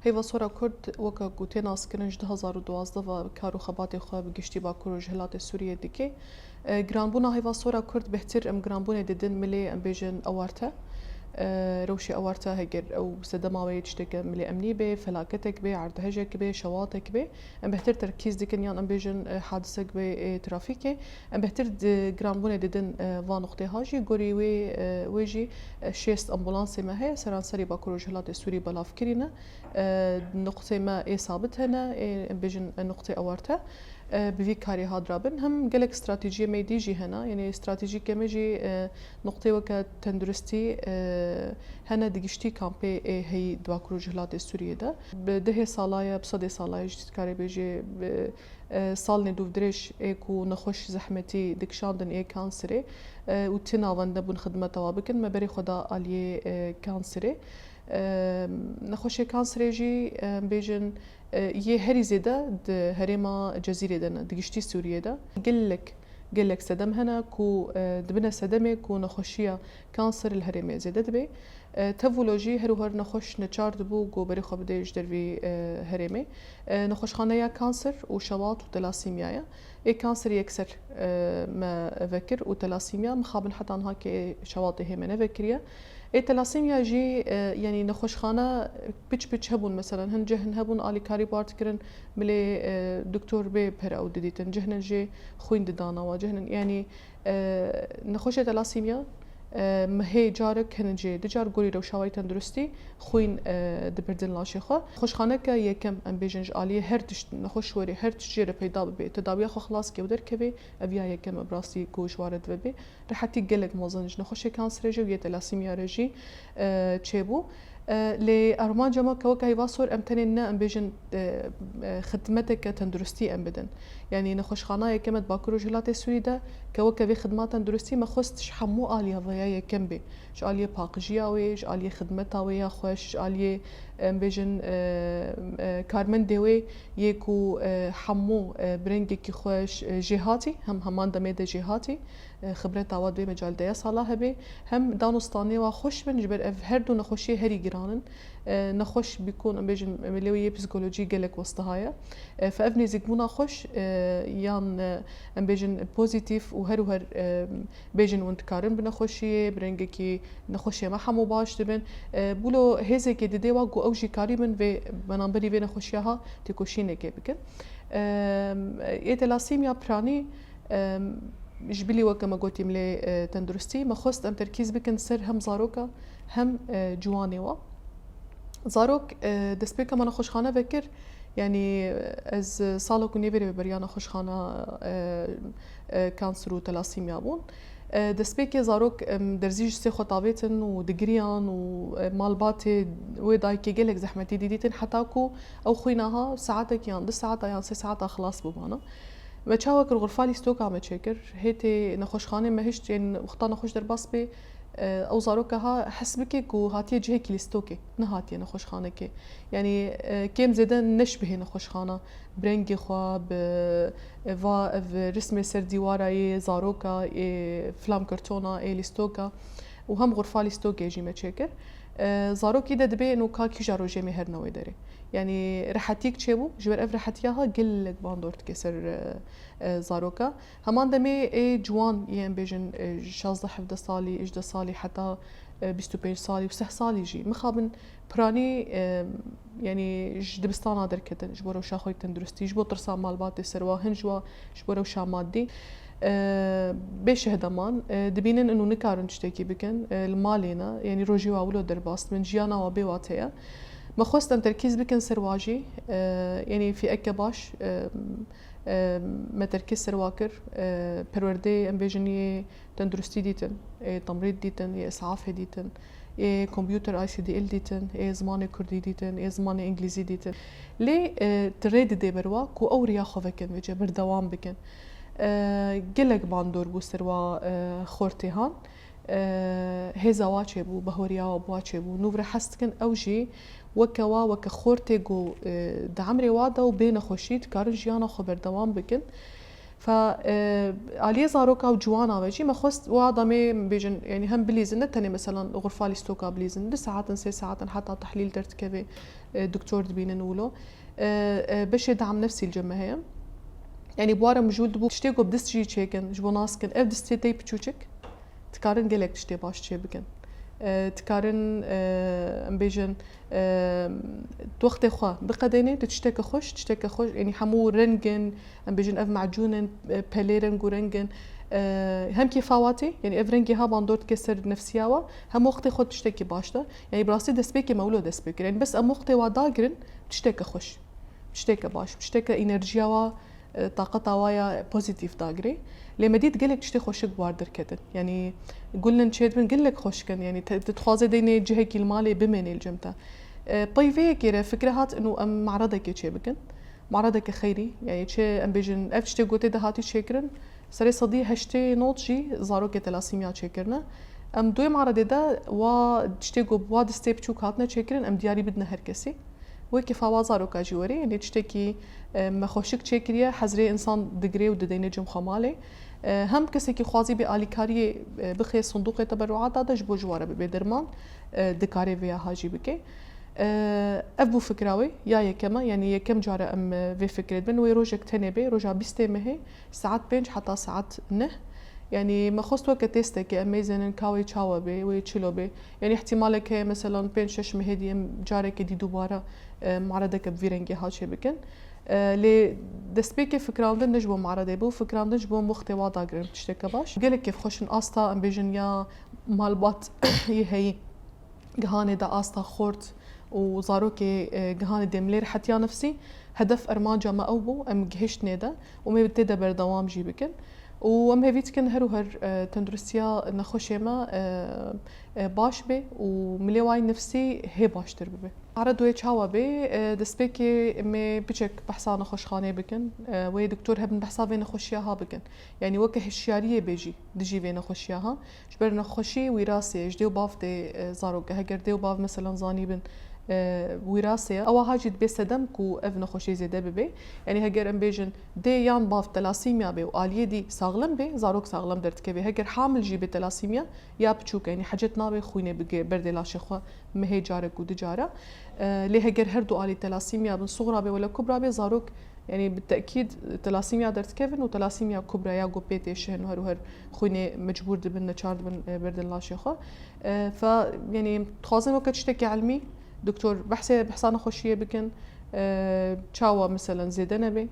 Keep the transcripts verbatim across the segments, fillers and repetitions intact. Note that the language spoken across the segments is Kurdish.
Heyva Sora Kurd weke ku tê naskirin ji du hezar û duwazdeh ve kar û xebatê xwe bi giştî Bakur û Rojhilatê Sûriyê dike. E, giranbûna Heyva Sora Kurd bêhtir em giranbûnê didin milê em bêjin ewarte. E, rewşê ewarte heger ew sedema wê tişteke milê emnî bê, felaketek bê, erdhejek bê, şewatek bê, em bêhtir terkîz dikin yan em bêjin, e, hadisek bê, e, trafîkê. Em bêhtir di giranbûnê didin, e, van nuqtê ha jî. Gorî wê, e, wê jî, e, şêst ambulansê me heye, seranserî Bakur û Rojhilatê Sûrî belav kirîne. E, nuqtê me ê sabit hene, ê, em bêjin, e, nuqtê ewarte, e, bi vî karî hat rabin. Hem gelek stratejiyê me dî jî hene, yanî stratejîkê me jî, e, nuqtê weke tenduristî, e, hene di giştî kampê ê heyî di Bakur û Rojhilatê Sûriyê de. Bi dehê sala ye, bi sedê sala ye jî dikarê bêjê, bi, e, salnê dûvdirêj ê ku nexweş zehmetî dikişandin ê kanserê, e, û ti navend nebûn xidmeta wa bikin, me berê xwe da aliyê, e, kanserê. E, nexweşê kanserê jî, e, em bêjin, e, yê herî zêde di herêma Cezîrê de ne, di giştî Sûriyê de. Gelek, gelek sedem hene ku, e, dibine sedemê ku nexweşiya kanser li herêmê zêde dibe. E, tev wilo jî her û her nexweş neçar dibû ku berê xwe bide ji dervî, e, herêmê. E, nexweşxaneya kanser û şewat û telasîmya ye. Ê kanser yekser, e, me vekir û telasîmya mixabin heta niha kê şewatê hê me nevekiriye. Ê telasîmya jî, e, yanî nexweşxane piç piç hebûn, meselen hin cihn hebûn alîkarî bi wan dikirin, milê, e, doktor bê pere ew didîtin, cihnin jê xwîn didana wa, cihnin, yanî, e, nexweşê telasîmya, e, mehê carek hin jê, du car gorî rewşa wê tenduristî xwîn, e, dibirdin laşê xwe. Nexweşxaneke yekem, em bêjin ji aliyê her tişt, nexweş werê her tişt jê re peyda bibe, tedawiya xwe xilas ke û derkeve, ev ya yekem e, bi rastî ku ji wan re divebe. Rehetî gelek mezin ji nexweşê kanserê jî û yê telasîmya re jî, e, çêbû. E, lê armanca me ke weke Heyva Sor em tenê ne em bêjin, e, e, xidmeteke tenduristî em bidin. Yanî nexweşxana yekem e di Bakur û Rojhilatê Sûrî de ke weke vê xidma tenduristî me xwest ji hemû aliya vêya yekem bê. Ji aliyê paqijiya wê, ji aliyê xidmeta wê ya xweş, ji aliyê, em bêjin, e, e, karmendê wê yê ku, e, hemû, e, bi rengekî xweş, e, jêhatî, hem heman demê de jêhatî. E, xibreta wa di vê mecalê de ya sala hebe, hem dan û standê wa xweş bin, ji ber ev her du nexweşiyê herî giran in. E, nexweş bîkon, em bêjin, milê wê yê psîkolojî gelek westiha ye. E, fe ev nêzîkbûna xweş, e, yan, e, em bêjin pozîtîf û her û her, e, bêjin hûn dikarin bi nexweşiyê, bi rengekî nexweşiyê me hemû baş dibin. E, bûlo hêzekê didê wa ku ew jî karîbin vê beramberî vê nexweşiya ha têkoşînekê bikin. E, ê telasîmya piranî, Em, ji bilî weke me gotî milê, e, tenduristî, me xwest em terkîz bikin ser hem zaroka hem, e, ciwanê wa. Zarok, e, destpêka me nexweşxane vekir, yanî ez sala ku nêvêrê beriya nexweşxana, e, e, kanser û telasîmya bûn. E, destpêkê zarok, em, derzî ji sê xwe tavêtin û digiriyan û, e, malbatê wê dayikê gelek zehmetî dîdîtin heta ku ew xwîna ha saetek yan du saeta yan sê saeta xilas bûbana. Me çawa kir, xurfa lîstoka me çêkir. Hê tê nexweşxanê me hişt, yên wexta nexweş derbas bê, e, ew zaroka ha hes bike ku hatiye cihekî lîstokê, nehatiye nexweşxanekê. Yanî, e, kêm zêde neşbihê nexweşxana. Bi rengê xwe, bi, e, va, ev rismê ser dîwara yê zaroka, ê flam kartona, ê lîstoka û hem xurfa lîstokê jî me çêkir. E, zarokî de dibê nûka kîja rojê me her newê derê. Yanî rehetîk çêbû, ji ber ev rehetiya ha gelek bandor dike ser, e, e, zaroka. Heman demê ê ciwan yê em bêjin, e, şazdeh hevdeh salî, hejdeh salî heta, e, bîst û pênc salî û sih salî jî. Mixabin piranî, e, yanî ji dibistana derketin, ji bo rewşa xwe tenduristî, ji bo tirsa malbatê ser wa, hin ji wa, ji bo rewşa madî. E, bê şehdeman, e, dibînin û nikarin tiştekî bikin, e, li malê ne, yanî rojê wa wilo derbas dibin, jiyana wa bê wate ye. Me xwest em terkîz bikin ser wa jî, e, yanî fîeke baş, e, e, me terkîz ser wa kir, e, perwerdeyê em bêjin yê tenduristî dîtin, ê temrîd dîtin, yê îsafê dîtin, ê kompûter I C D L dîtin, ê zimanê kurdî dîtin, ê zimanê îngilîzî dîtin. Lê, e, ti rê didê ber wa ku ew riya xwe vekin vêce berdewam bikin. E, gelek bandor bû ser wa, e, xortê han. E, hêza wa çêbû, bahoriya wa bi wa çêbû. Nû vire hez dikin ew jî weke wa, weke xortê ku, e, di emrê wa de û bê nexweşî dikarin jiyana xwe berdewam bikin. Fe, e, aliyê zaroka û ciwana ve jî me xwest wa demê bêjin, yanî hem bilîzin, ne tenê meselan xurfa lîstoka bilîzin, du saetin, sê saetin heta tehlîl derdikeve. e, doktor dibînin wilo. E, e, beşê dam nefsî li cem me heye. Yanî bi wara mijûl dibû tiştê ku bi dist jî çêkin, ji bo nas kin. Ev distê tey piçûçik, dikarin gelek tiştê baş çêbikin. E, dikarin, e, em bêjin, e, tu wextê xwe biqedênê, tu tişteke xweş, tişteke xweş, yanî hemû rengin, em bêjin ev macûn in, e, pelê reng û reng in, e, hem kêfa wa tê, yanî ev rengê ha bandor dike ser nefsiya wa, hem wextê xwe tiştekî baş de. Yanî bi rastî destpêkê me wilo dest pê kir. Yanî bes em wextê wa dagirin, tişteke xweş, tişteke baş, tişteke enerjiya wa, e, taqeta wa ya pozîtîf dagirê. Lê me dît gelek tiştê xweşik bi war derketin. Yanî gulin çêdibin gelek xweşik in. Yanî te, tu dixwazê deynê cihekî li malê bimênê li cem te. E, pey vê yekê re fikre hat inu em maredekê çêbikin. Maredeke xeyrî, yanî çi em bêjin, ev tiştê ku tê de hatî çêkirin, serê sedî heştê nod jî zarokê telasîmya çêkirine. Em di wê maredê de wa tiştê ku bi wa distê piçûk hatine çêkirin, em diyarî bidine her kesî. Wê kefa wa zaroka jî were, yanî tiştekî, e, me xweşik çêkiriye, hezrê însan digirê û dideyne cem xwe malê. E, hem kesekî xwazî bê alîkariyê, e, bixê sindoqê teberûata de ji bo ji wa re bibe derman, e, dikare vêya ha jî bike. E, ev bû fikra wê ya yekeme, yanî yekem cara em, e, vê fikrê dibin. Wê rojek tenê bê, roja bîstê mehê, saet pênc heta saet neh. Yanî me xwest weke têstekê, em mêzênin ka wê çawa bê, wê çilo bê. Yanî îhtîmalek heye, meselan, pênc şeş mehê dî em carekê dî dubare, e, maredeke bi vî rengê ha çêbikin. E, lê destpêkê fikrandin ne ji bo maredê bû, fikrandin ji bo em wextê wa dagirin tişteke baş. Gelek kêfxweş in, asta, em bêjin, ya malbat yê heyî gihanê de asta xort û zarokê, e, gihanê dê milê rehetiya nefsî. Hedef, ermanca me ew bû, em gihiştinê de û em ê tê de berdewam jî bikin. Û em hêvî dikin her û her, e, tenduristiya nexweşê me, e, e, baş bê û milê wayî nefsî hê baştir bibe. Mare doyê çawa bê? E, destpêkê em ê piçek behsa nexweşxanê bikin. E, wê doktor hebin behsa vê nexweşiya ha bikin. Yanî weke hişyariyê bê jî dijî vê nexweşiya ha. Ji ber nexweşî wîrasê ye, ji dê û bav tê, e, zarok. Heger dê û bav, meselan, zanîbin, e, wîrasê ye, ewa ha jî dibê sedem ku ev nexweşî zêde bibe. Yanî heger em bêjin dê yan bav telasîmya bê û aliyê dî saxlem bê, zarok saxlem derdikeve. Heger hamil jî bê telasîmya ya piçûk e, yanî hecet nabe xwînê bige berdê laşê xwe mehê carek û du cara. E, lê heger her du alî telasîmya bin, suxra bê wele kubra bê, zarok Yanî bi tekîd telasîmya derdikevin û telasîmya kubra ya ku pê tê şihin û her û her xwînê mecbûr dibin, neçar dibin, e, berdin laşê xwe. E, fe, yanî dixwazin weke tiştekî ilmî, doktor behsê, behsa nexweşiyê bikin, e, çawa, meselen, zêde nebe.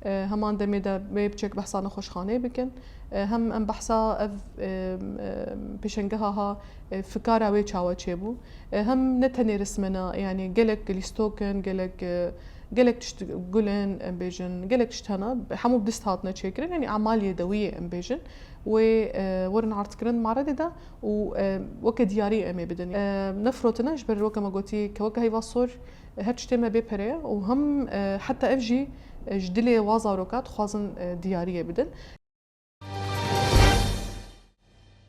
E, heman demê de wê piçek behsa nexweşxaneyê bikin. E, hem em behsa ev, e, e, pêşengeha ha, e, fikara wê çawa çêbû. E, hem ne tenê rismena, yanî gelek lîstok in, gelek, e, gelek tişt gul in, em bêjin, gelek tişt hene, hemû bi dist hatine çêkirin, yanî emal yedewî ye, em bêjin. Wê, e, werin erdkirin maredê de û, e, weke diyarî em ê bidin. E, nefirotine, ji ber weke me gotî, keweke heyva sor, e, her tiştê me bê pere ye û hem, e, heta ev jî, e, ji dilê wa zaroka dixwazin, e, diyariyê bidin.